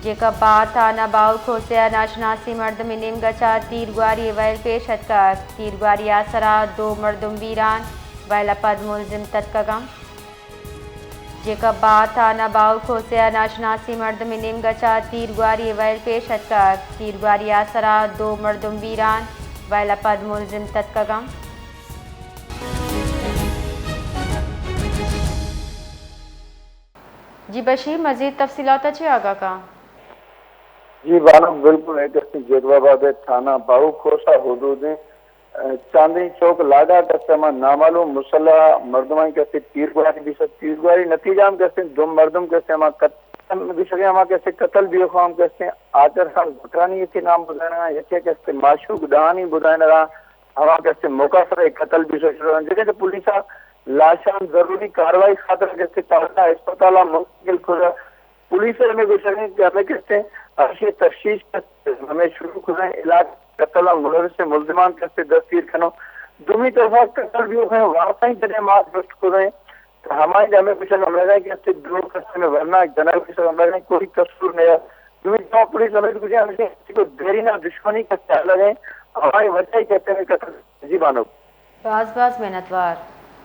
جیکب ءَ تھانہ باہو کھوسہ ءَ ناشناسیں مردمے نیمگ ءَ چہ تیرگواری ءِ وئیل پیش اتکگ۔ تیرگواری ءِ سرا دو مردم بیران، وئیل ءَ پد ملزم تتکگ اَنت۔ جیکب ءَ تھانہ باہو کھوسہ ءَ ناشناسیں مردمے نیمگ ءَ چہ تیرگواری ءِ وئیل پیش اتکگ۔ تیرگواری ءِ سرا دو مردم بیران، وئیل ءَ پد ملزم تتکگ اَنت۔ جی بشیر، مزید تفصیلات ءَ چے آگاہ کن؟ جی بانک، بالکل، اے کسے جیکب آباد ءِ تھانہ باہو کھوسہ حدود ءِ، ءَ، چاندنی چوک لاڈا کسے ہما نامعلوم مسلح مردمانی کسے تیرگواری بیثہ، تیرگواری نتیجہ ہم کسے دو مردم کسے ہما قت-، گوشگ ءَ ہما کسے قتل بیوخا ہم کسے آچر خان بھٹانی یکے نام بزانگا، یکے کسے معشوق ڈہانی بزانگا، ہما کسے موقع سرا قتل بیثہ شدہ۔ جیسے کہ پولیس ءَ لاشاں ضروری کاروائی خاطر کسے تازہ اسپتال ءَ منتقل کتہ۔ پولیس ءِ ہمے گوشگ اِنت کہ ہمے کسے اشی تفتیش کسے ہمے شروع کتہ، علاقہ قتل ءَ ملوثیں ملزمان کسے دستگیر کنوں۔ دومی طرفا قتل بیوخیں وارثانی جنین ما جست کتہ کہ ہمائی ہمے گوشگ ہمراہ کہ کسے دو کسے میں ورنا جنگ گوشگ ہمراہ کوئی قصور نہیں ہے۔ دومی طرفا پولیس ہمے گوشگ ہمے کہ دیرینہ دشمنی کسے الگ ہے، ہمائی وجہ کسے میں قتل۔ جی بانک۔ باز باز منتوار۔